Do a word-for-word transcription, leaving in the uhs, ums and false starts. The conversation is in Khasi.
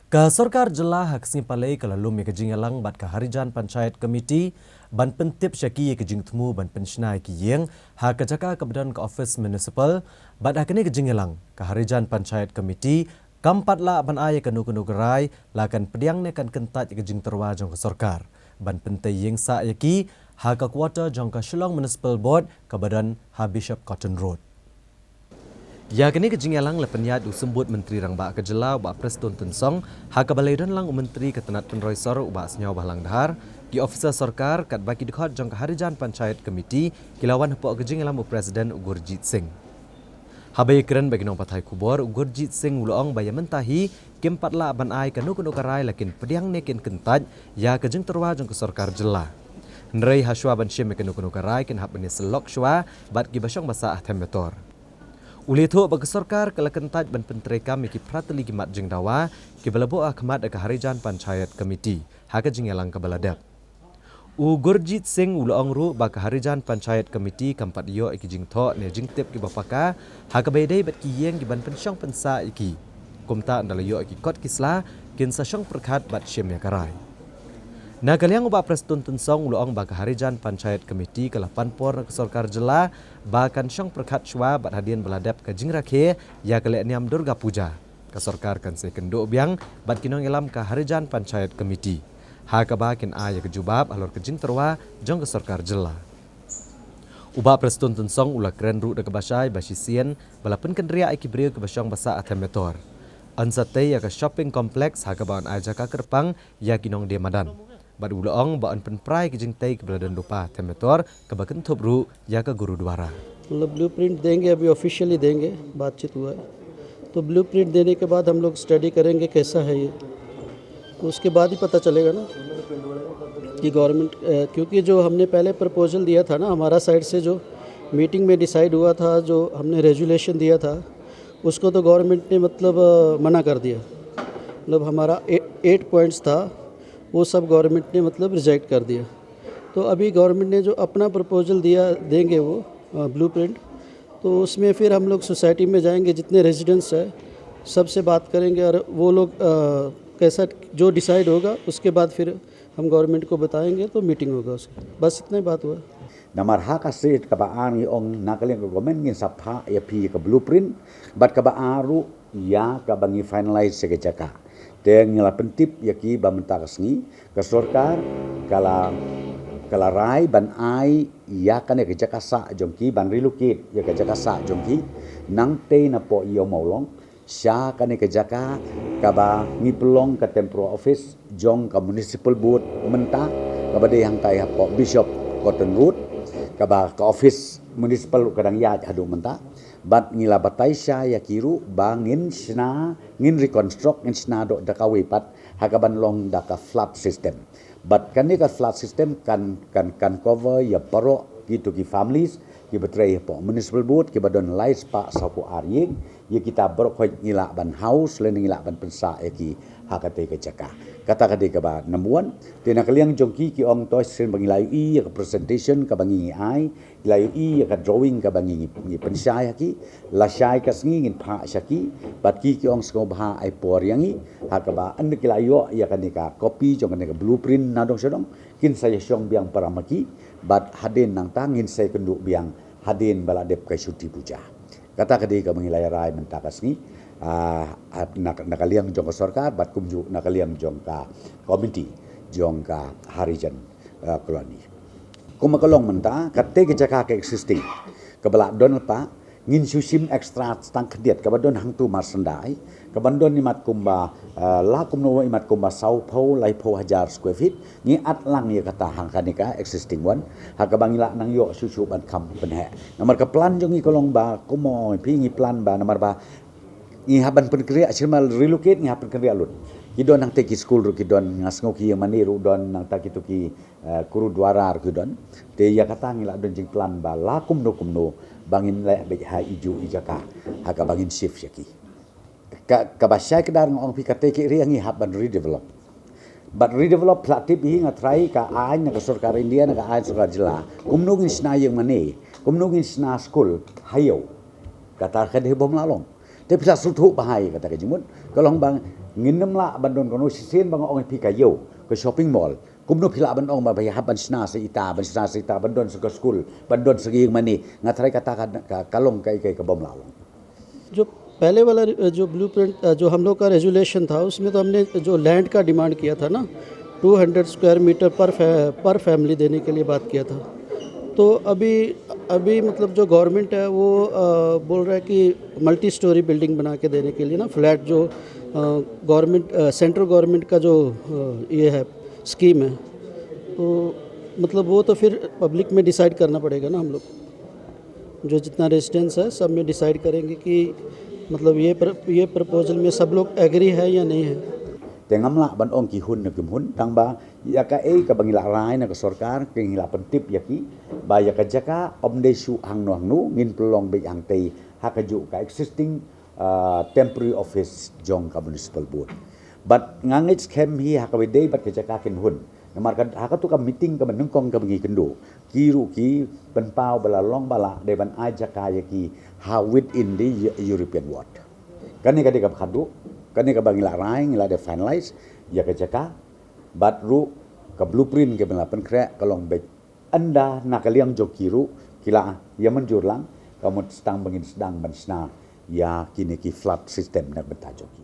Ka Sorkar Jylla ha ka Sngi Palei ka la lum ïa ka jingïalang bad ka Harijan Panchayat Committee ban pyntip sha ki ïa ka jingthmu ban pynshna ïa ki ïing ha ka jaka kaba don ka Office Municipal. Bad ha kane ka jingïalang, ka Harijan Panchayat Committee kam pat lah ban ai ïa kano kano ka rai, la kan pdiang ne kan kyntait ïa ka jingtyrwa jong ka sorkar ban pyntei ïing sah ïa ki ha ka quarter jong ka Shillong Municipal Board kaba don ha Bishop Cotton Road. Ïa kane ka jingïalang la pynïaid u Symbud Myntri Rangbah ka Jylla, u Bah Prestone Tynsong, ha kaba la ïadon lang u Myntri ka tnad pynroi sor, u Bah Sniawbhalang Dhar, ki officer sorkar, katba ki dkhot jong ka Harijan Panchayat Committee ki la wan hapoh ka jingïalam u President, u Gurjit Singh. Haba ïakren bad ki nongpathai khubor, u Gurjit Singh u la ong ba ïa mynta hi kim pat lah ban ai kano kano ka rai, la kin pdiang ne kin kyntait ïa ka jingtyrwa jong ka Sorkar Jylla. Hynrei ha shuwa ban shim ïa kano kano ka rai, kin hap ban ïasyllok shuwa bad kiba shong ba sah ha Them Metor. U la ïathuh ba ka sorkar ka la kyntait ban pyntreikam ïa ki phra tylli ki mat jingdawa kiba la buh ha khmat da ka Harijan Panchayat Committee ha ka jingïalang kaba la dep. U Gurjit Singh u la ong ruh ba ka Harijan Panchayat Committee kam pat ïoh ïa ki jingthoh ne jingtip kiba paka ha kaba ïadei bad ki ïing kiban pynshong pynsah ïa ki. Kumta ynda la ïoh ïa ki kot ki sla, kin sa shong pyrkhat bad shim ïa ka rai. Na ka liang u Bah Prestone Tynsong u la ong ba ka Harijan Panchayat Committee ka la pan por na ka Sorkar Jylla ba kan shong pyrkhat shuwa bad hadien ba la dep ka jingrakhe ïa ka lehniam Durga Puja, ka sorkar kan sa ïakynduh biang bad ki nongïalam ka Harijan Panchayat Committee ha kaba kin ai ïa ka jubab halor ka jingtyrwa jong ka Sorkar Jylla. U Bah Prestone Tynsong u la kren ruh da kaba shai ba shisien ba la pynkynriah ïa ki briew kiba shong ba sah ha Them Metor, yn sa tei ïa ka shopping complex ha kaba yn ai jaka kyrpang ïa ki nongdie madan. Bad u la ong ba yn pynpra ïa ki jingtei kiba la don lypa ha Them Metor, kaba kynthup ruh ïa ka Gurudwara. मतलब ब्लूप्रिंट देंगे, अभी ऑफिशियली देंगे, बातचीत हुआ है। तो ब्लूप्रिंट देने के बाद हम लोग स्टडी करेंगे कैसा है ये, तो उसके बाद ही पता चलेगा ना कि गवर्नमेंट, क्योंकि जो हमने पहले प्रपोजल दिया था ना हमारा साइड से, जो मीटिंग में डिसाइड हुआ था, जो हमने रेजुलेशन दिया था, उसको तो गवर्नमेंट ने मतलब अ, मना कर दिया। मतलब हमारा ए, एट पॉइंट्स था, वो सब गवर्नमेंट ने मतलब रिजेक्ट कर दिया। तो अभी गवर्नमेंट ने जो अपना प्रपोजल दिया, देंगे वो ब्लूप्रिंट, तो उसमें फिर हम लोग सोसाइटी में जाएंगे, जितने रेजिडेंट्स हैं सबसे बात करेंगे, और वो लोग अ, कैसा जो डिसाइड होगा उसके बाद फिर हम गवर्नमेंट को बताएंगे, तो मीटिंग होगा उसकी। बस इतना ही बात हुआ। Namar ha ka state kaba ar ngi ong na ka liang ka government ngin sa phah ïa phi ka blueprint, bad kaba ar ruh ïa kaba ngi finalize ïa ka jaka. Te ngi la pyntip ïa ki ba mynta ka sngi ka sorkar ka la, ka la rai ban ai ïa kane ka jaka sah jong ki, ban relocate ïa ka jaka sah jong ki, nangtei napoh Ïew Mawlong sha kane ka jaka kaba ngi pynlong ka temporary office jong ka municipal board mynta, kaba dei hangtai hapoh Bishop Cotton Road, kaba ka office municipal ka dang ïaid haduh mynta. Bad ngi la batai sha ïa ki ruh ba ngin shna, ngin reconstruct, ngin shna doh da kawei pat ha kaban long da ka flat system. Bad kane ka flat system kan, kan, kan cover ïa baroh kito ki families kiba trei hapoh municipal board, kiba don lai spah sawphew ar ïing. Ïa kita baroh khoit ngi lah ban house lane ngi lah ban pynsah ïa ki ha katei ka jaka. Kata ka dei kaba number one. Te na ka liang jong ki, ki ong to shisien ba ngi la ïohi ïa ka presentation kaba ngi, ngi ai, ngi la ïohi ïa ka drawing kaba ngi, ngi, ngi pynshai ha ki. Lashai ka sngi ngin phah sha ki. Bad ki, ki ong sngewbha ai por ïa ngi ha kaba ynda ki la ïoh ïa kane ka copy jong kane ka blueprint na dong sha dong, kin sa ïashong biang para ma ki. Bad hadien nangta ngin sa ïakynduh biang hadien ba la dep ka Chuti Puja. Kata ka dei kaba ngi la ïa rai mynta ka sngi, ah, na, na ka liang jong ka sorkar bad kumjuh na ka liang jong ka komiti jong ka Harijan, ah, Colony. Kumba ka long mynta, katei ka jaka ka existing kaba la don lypa, ngin shu shim extra tang khyndiat kaba don hangtu marshyndai, kaban don imat kumba, eh, la kumno imat kumba sawphew laiphew hajar square feet, ngi at lang ïa kata ha kane ka existing one, ha kaba ngi lah nang ïoh shuh shuh ban kham pynheh. Namar ka plan jong ngi ka long ba, kumno phi, ngi plan ba, namar ba ngi hap ban pynkynriah, shisien ba relocate ngi hap pynkynriah lut. Ki don nangta ki skul ruh ki don, nga sngew ki ïing mane ruh don, nangta kito ki, eh, Gurudwara ruh ki don. Te ïa kata ngi lah don jingplan ba la kumno kumno ba ngin leh beit ha iju i jaka ha kaba ngin shift sha ki. Ka, kaba shai kdar nga ong phi, katei ka area ngi hap ban redevelop. Bad redevelop, phi la tip hi, nga tharai ka aiñ na ka sorkar India, na ka aiñ sorkar jylla, kumno ngin shna ïing mane, kumno ngin shna skul ha ïew. Kata ka dei bym lah long. Te phi la sngewthuh bha ïa kata ka jingmut. Ka long ba Ngin ym lah ban don kano shisien ba nga ong ïa phi ka ïew, ka shopping mall. Kumno phi lah ban ong ba phi hap ban shna sa ita, ban shna sa ita, ban don sa ka skul, ban don sa ka ïing mane. Nga tharai kata ka, ka, ka long kaei kaei ka bym lah long. जो पहले वाला जो ब्लूप्रिंट, जो हम लोग का रेजुलेशन था, उसमें तो हमने जो लैंड का डिमांड किया था ना, टू हंड्रेड स्क्वायर मीटर पर फै, पर फैमिली देने के लिए बात किया था। तो अभी अभी मतलब जो गवर्नमेंट है, वो अ, बोल रहा है कि मल्टी स्टोरी बिल्डिंग बना के देने के लिए ना, फ्लैट जो गवर्नमेंट, सेंट्रल गवर्नमेंट का जो अ, ये है, स्कीम है, तो मतलब वो तो फिर पब्लिक में डिसाइड करना पड़ेगा ना हम लोग। जो जितना रेजिडेंस है, सब में डिसाइड करेंगे कि मतलब ये प्र, ये प्रपोजल में सब लोग एग्री है या नहीं है। Te ngam lah ban ong ki hun ne kim hun, tang ba ïa kaei kaba ngi la rai na ka sorkar, ka ngi la pyntip ïa ki ba ïa ka jaka ym dei shuh hangno hangno, ngin pynlong beit hangtei ha kajuh ka existing uh, temporary office jong ka municipal board. Bad nga ngeit skhem hi ha kaba ïadei bad ka jaka kin hun. Namar ka, ha katu ka meeting kaba nyngkong kaba ngi kynduh, ki ruh ki pynpaw ba la long ba lah dei ban ai jaka ïa ki ha within the European ward. Kane ka dei kaba khadduh, kane kaba ngi la rai, ngi la dei finalize ïa ka jaka. Bad ruh ka blueprint kaba la pynkhreh ka long beit, ynda na ka liang jong ki ruh ki la ïa mynjur lang, ka mut sdang ba ngin sdang ban shna ïa kine ki flood system na ka bynta jong ki.